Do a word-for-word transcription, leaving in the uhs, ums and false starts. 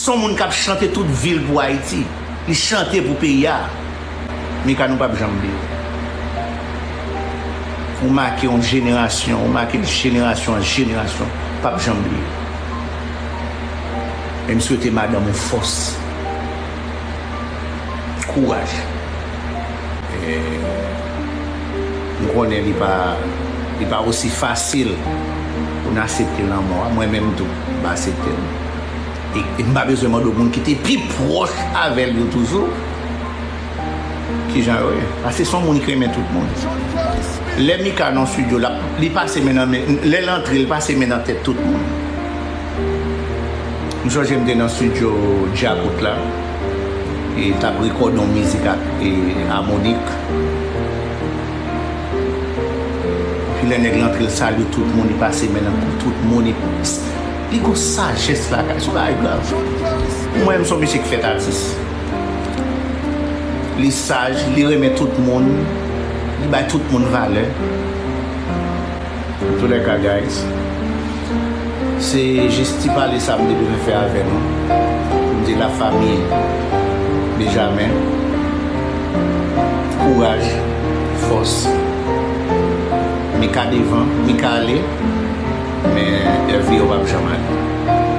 Se yon moun k ap chante tout vi l pou Ayiti. Li chante pou peyi a. Mika, nou p ap janm bliye w. Ou make yon jenerasyon, ou make jenerasyon an jenerasyon. P ap janm bliye w. E m swete madanm ou fòs. Kouraj. E, m konnen li pa, li pa osi fasil pou n aksepte lanmò a. Mwen menm tou, m pa aksepte l. E, e m pa bezwen mande moun ki te pi pwòch avè l yo toujou kijan yo ye. Paske se yon moun ki renmen tout moun. Lè Mika nan estidyo, l ap, li pase men nan men, lè l antre, li pase men nan tèt tout moun. M sonje m te nan estidyo Djakout la, e t ap rekòde yon mizik ak, e, Amonik. Epi lè nèg lan antre, l salye tout moun, li pase men nan kou tout moun, li, li gon sajès lakay, se yon bagay grav. Mwen, m se yon mesye ki fèt atis. Li saj, li renmen tout moun, li bay tout moun valè. Antoulèka, guys, se jis ti pale sa m te bezwen fè avè nou. Pou m di la fanmi Benjamin, kouraj, fòs. Mika devan, Mika ale, men Hervie yo p ap janm ale.